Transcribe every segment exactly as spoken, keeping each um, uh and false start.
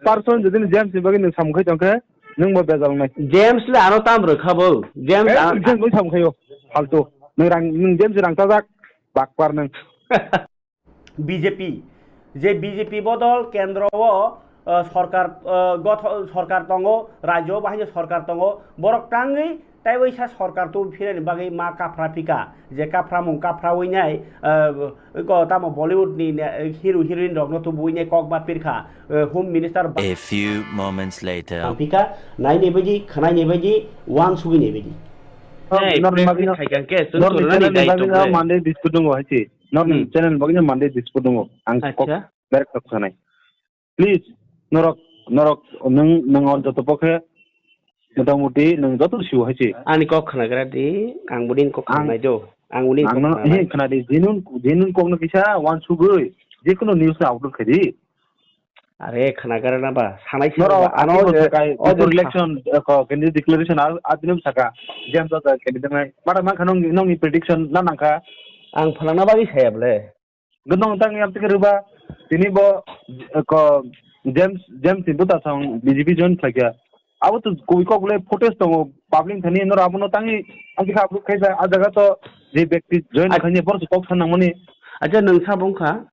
person jodi ni James ni bagwi nwng samung khai tongkhe, nwng bo bejal wngnai. James le ano tam rwkha bo. James Eh, ano nwng James bai samung khaio. Faltu. Nwng rang, nwng James rang chajak. Bakpar nwng. B J P, je B J P bodol kendro o, uh, sorkar, uh, gotho-, sorkar tongo, rajyo o bahai sorkar tongo, borok tangwi tei waisa sorkar tubui phirani bagwi ma kaphra phika, je kaphramung kaphrawi nai, uh, ko tamo Bollywood ni ne-, hero heroine rokno tubui nai kok ba pirkha, uh, Home Minister ba- A few moments later. Ang phika, nai ni baidi, khwnai ni baidi, uansugwi ni baidi. Hey, normal practice bagwi, khaikha khe, chwng normal surunani channel ni dai bagwi tongkhe. Monday dispute tongo hai se. Norok ni Hmm. Channel bagwi no Monday dispute tongo. Ang kok Acha. Berek kok sanai. Please, norok, norok, nwng, nwng o joto pokhe, motamuti nwng joto siwo hai se. Ani kok khnagra di, ang boni kok Ang, khnai do. Ang boni ang kok no, khnai. He khna di, genuine, genuine kok no kisa uansugwi, jekono news no upload khai di. Are khnagra na ba, sanai se Norok ba, ano ati bo je, sakai, o before je election, eh, ko, candidate declaration, a, a, bini saka, James o candidate nai. Mata mankha nong, nongni prediction na nangkha. Ang phalangna bagwi saya bole. Gwnang tang yam tike rwba, tini bo, eh, ko, James, James ni bwta song B J P join khlaikha. Abo to koi kok le footage tongo, public thani nor abono tangi, anti kha upload khaisa, a jaga to je bekti join Ach- khaini bor kok san nangmani. Acha nwng sa bongkha?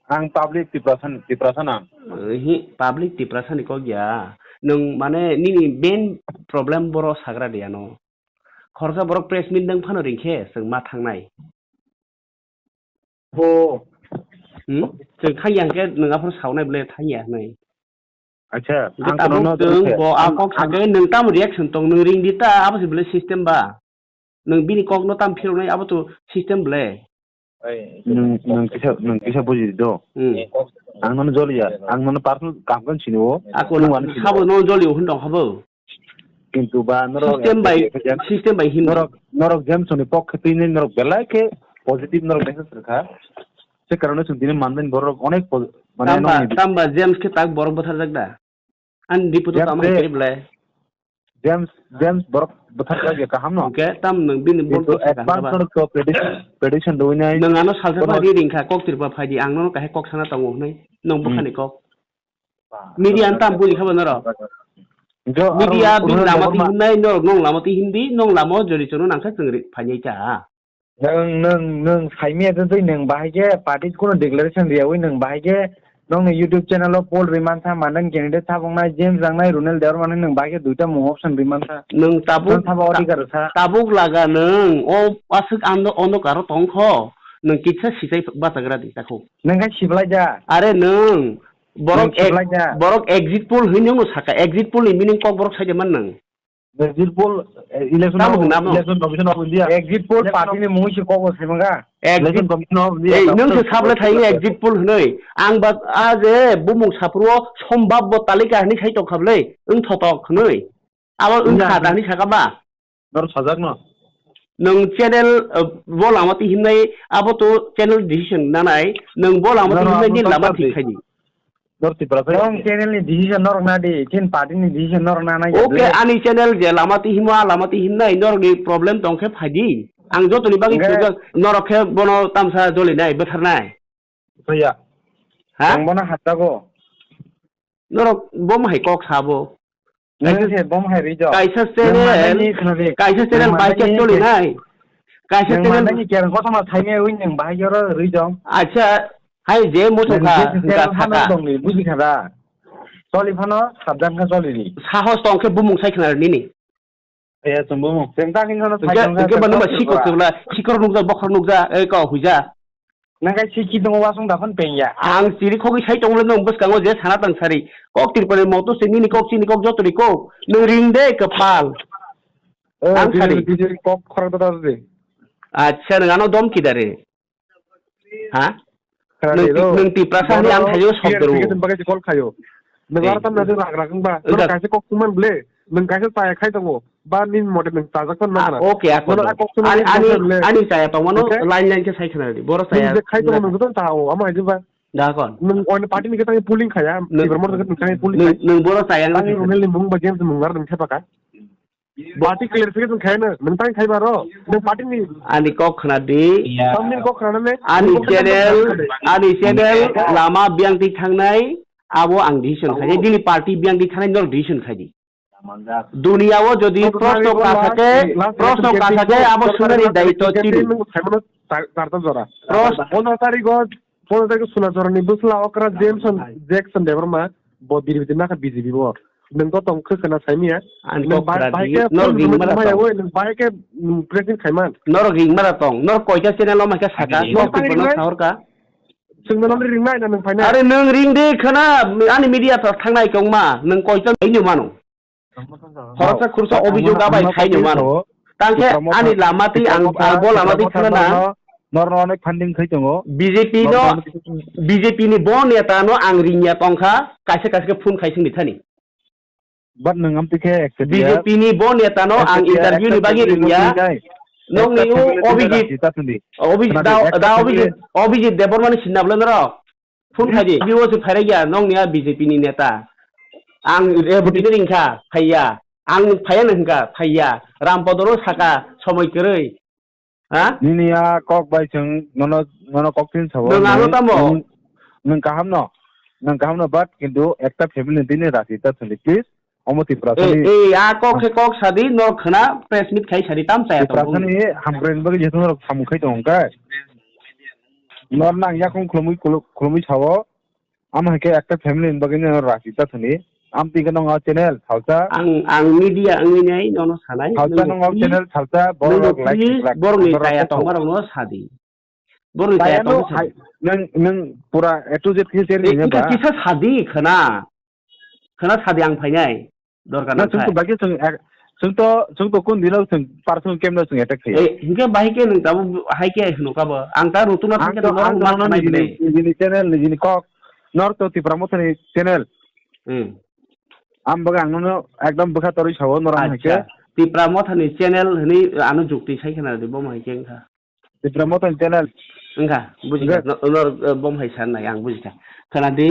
Ang public Tiprasa, Tiprasa nang. Eh, hi, public Tiprasa ni kok ya. Nwng mane nini main problem boro sagra de ano. Khoroksa borok press meet dang phano ringkhe chwng ma thangnai. Bo. Hmm? Chwng thangya hwnkhe nwng aphuru saunai bwle thangya hwnwi. Acha, hwnkhe ang tabuk kono no chwng tongkhe. Bo a Ang, kok ang sakhe nwng tamo reaction tong nwng ring di ta abo se bwle system ba. Nwng bini kok no tam phiroknai abo to system bwle. Nwng, nwng kisa, nwng kisa buji di do. Hmm. Ang nono joliya, ang nono personal kaham khe sini o. Ako nwng no, ano sini sabo o. No joliya hwn dong habo. Kintu ba norok system bai, system bai himdi. Norok, norok James ni pokhe twi nai norok belai khe positive norok message rwkha. Se karone chwng tini manjani borok onek po-, mane tamba, nokni tamba James khe tak borok bwtharjak da? Ani report o tamo hai khe belai. James, James borok bwtharjak ya kaham no? Hwnkhe tam nwng bini borok kintu bwtharjak advance ba? Norok to prediction, prediction rwinai. Nwng ano salsa bono bai ringkha kok tirpa phaidi ang nono kahai kok sana tongo hwnwi. Nwng hmm. Bwkhani kok. Media no tam bui kha bo norok. Jo, media aro bini lama twi himnai norok nong lama twi himdi nong lama o jori chono nangkha chwng ri phainai cha. Nong, nong, nong saimya twi nong bahai khe party kuno declaration riyawi nong bahai khe nong ni YouTube channel o poll riman sa manang candidate sabong nai James Rangnai Runel Dewar manang nong bahai khe duita mung option riman sa. Nong tabuk, nong sabo ta-, odhikar sa. Tabuk laga nong o aswk ando ondo karo tongkho nong kisa sitai bachagra di takhuk. Nong khe siblai ja. Are nong Borok ek, borok exit poll hinwi no saka, exit poll ni meaning kok borok saida man nang. Exit poll, eh, election of, election commission of India. Exit poll party ni mungwi se kok bo sai manga. Election commission of India. Ei, nwng se sable thai exit poll hinwi. Ang ba a je bumung sapro sombab bo talika hinwi sai tong khablei, wng thotok hinwi. Abo wng kha da hinwi saka ba. Nor sajak no. Nwng channel, uh, bo lama twi himnai, abo to channel decision nanai, nwng bo lama twi himnai ni lama thik khai di. Nor Tripura phai. Nwng channel ni decision norok na di, chin party ni decision norok na nai. Okay, ani channel je lama twi himo, a lama twi himnai, norok ni problem tong khe phai di. Ang joto ni bagwi sujak, norok khe bono tamsa joli nai, bwthar nai. Soya. Ha? Ang bono hachago. Norok bom hai kok sabo. Nwng se bom hai rijak. Kaisa channel, kaisa channel bai khe choli nai. Kaisa channel ni kerang kothoma thaimai wi nwng bahai oro rijak. Acha, hai je muchung kha, ga thaka. Dongni buji kha da. Choli phano sabdan kha choli ni. Sahos tong khe bumung sai khna nini. Eh, chwngbo mo. Chwng ta hino no. Hwnkhe, hwnkhe bo nungba sikok se bwla, sikok nukjak, bokhorok nukjak, eh, kok huijak. Nang kai siki tongo wasong daphano pengya. Ang chiri khogwi sai tongo le nwng bwskango je sana tang sari. Kok tirpani moto se nini kok chini kok joto ni kok. Nwng ring de kwpal. Eh, ang sari. Kok khorok da de. Acha, nwng ano dom kidare. Ha? Nwng Tiprasa ni ang thaio sobdoro. Bagwi call khaio. Nwng aro tamna rak rak wngba. Nwng kaisa kok sungman ble. Nwng kaisa chaya khai tongo. Ba nini mote nwng chajak tong nang na. Okay, ako. Ani, ani chaya tongmano line line khe sai khna di. Boro chaya. Khai tongo nwng joto chao. Amo hai ba. Da kon. Nwng oino party ni khe tangwi polling khaya. Tiprasa mote nwng tangwi polling khai. Nwng boro chaya. Ani Runel ni mung ba James mung ar nwng khepaka. Party clarification khaina, nwng tang khai baro, nwng party ni. Ani kok khna di. Tamni kok khna ne? Ani channel, ani channel lama biyang ti thangnai, Abo ang decision khai di, bini party biyang di thanai norok decision khai di. Duniya o jodi proshno kasake, proshno kasake abo sunani daityo chini. Prosh- Pondro tarikh o, pondro tarikh o Sunajorani bwsla okra Jameson Jackson Debbarma bo biribidi nakha B J P bo. Nwng to tong khe khwna saimiya. Ani kok khwna di, nor ring mara tong. Nwng bahai khe, mm, pressing khaiman. Nor ring mara tong. Nor koita channel o maikha saka, nor tongphano sahorka. Chwngno nang ring nai na nwng phainai. Are nwng ring de khwna, ani media ta thangnai kongma, nwng koita ino mano. Khoroksa khursa obijog abai khaino mano. Tangkhe ani lama twi ang, ang bo lama twi khwna na. Norno onek funding khai tongo. B J P no, B J P ni bo neta no ang ringya tongkha, kaisa kaisa khe phone khai singni thani. But nwng amtwi khe accept B J P ni bo neta no ang interview ni bagwi ringya. Nongni o Obijit, Obijit da, da Obijit, Obijit Debbarma ni sinna bwle norok. Phone khai di, bibo se phairai ya, nongni a B J P ni neta. Ang rebutini ringkha, phaiya. Ang phaiya no hwnkha, phaiya. Rampadoro saka, somoi kwrwi. Ha? Nini a kok bai chwng nono, nono kok tin sabo. Nwng ano tamo? Nwng, nwng kaham no. Nwng kaham no, but kintu ekta family ni bini rasi ta thuli, please. Omo Tripura sani. Ei, ei, a kok khe kok sadi, nor khwna press meet khai sadi, tam chaya tong. Tripura sani hamkrai ni bagwi jeto norok samung khai tong khe. Nor nang yakung khulumui, khulu-, khulumui sao. Ama hai khe ekta family ni bagwi nor rasi ta thani. Am twi khe nong o channel salsa. Ang, ang media wngwi nai nono sanai. Salsa nong o channel salsa, borok like, please, like, borok ni chaya tong rok no sadi. Borok ni chaya tong no sadi. Nwng, nwng pura A to Z khe share ni ba. Kisa sadi khwna. Khwna sadi ang phainai. Dorkar na chwng to bagwi chwng ek, chwng to, chwng to kun dino chwng personal camp no chwng attack khayo. Eh, hinkhe bahai khe nwng tamo hai khe hwnwi kha bo. Ang ta rutuna thang khe to, nwng ang ma to sanai nijini, nijini channel, nijini kok. Nor to Tipra Mothani channel. Hmm. Am bagwi ang nono ekdom bwkha torwi sao, nor ang hai khe. Acha. Tipra Mothani channel hwnwi ano jukti sai khna di, bo hai khe wngkha. Tipra Mothani channel. Wngkha, bujikha. Nor, nor, eh, bom hai san nai, ang bujikha. Khwna di,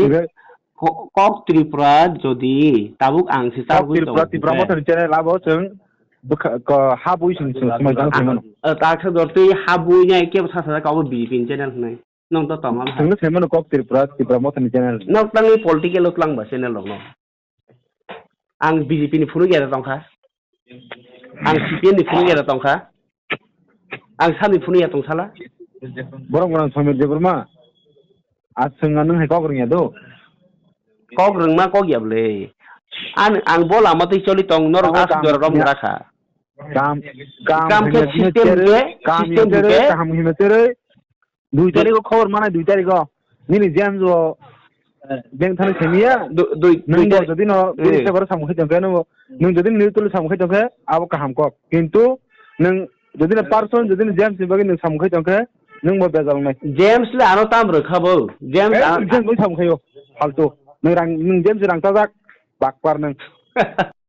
ko-, kok Tripura jodi tabuk ang se kok Tripura, Tipra Mothani channel abo chwng bwkha, ko, ha bui chwng, chwng, chwng, chwng, chwng, mano. Eh, ta khe dor twi ha bui nai kebo sa sa kabo B J P ni channel hwnwi. Nong to tong am ha. Chwngno sai mano kok Tripura, Tipra Mothani channel. Nok tangwi political o twlang ba channel rok no. Ang B J P ni phunuk ya tongkha. Ang C P M ni phunuk ya tongkha. Ang sani phunuk ya tongsala. Borok borok Samir Debbarma. Aswng nwng hai kok rwngya do. Kok rwngma kok ya bwle. Ang, ang bo lama twi choli tong norok aswk jora rom rakha. Kam, kam khe system hwnkhe, kam system hwnkhe kaham hwnkhe. Dui tarikh o khobor manai, dui tarikh o. Nini James o, eh, beng thani semiya. Dui, dui, nwng dui bo tarikh. Jodi no, eh, bini se baro samung khai tongkhe, nwng bo, nwng jodi no neutral samung khai tongkhe, abo kaham kok. Kintu nwng jodi no person, jodi no James ni bagwi nwng samung khai tongkhe, nwng bo bejal wngnai. James le ano tam rwkha bo. James eh, ano James bo samung khaio. Faltu. Nwng rang, nwng James rang tajak, bakpar nwng.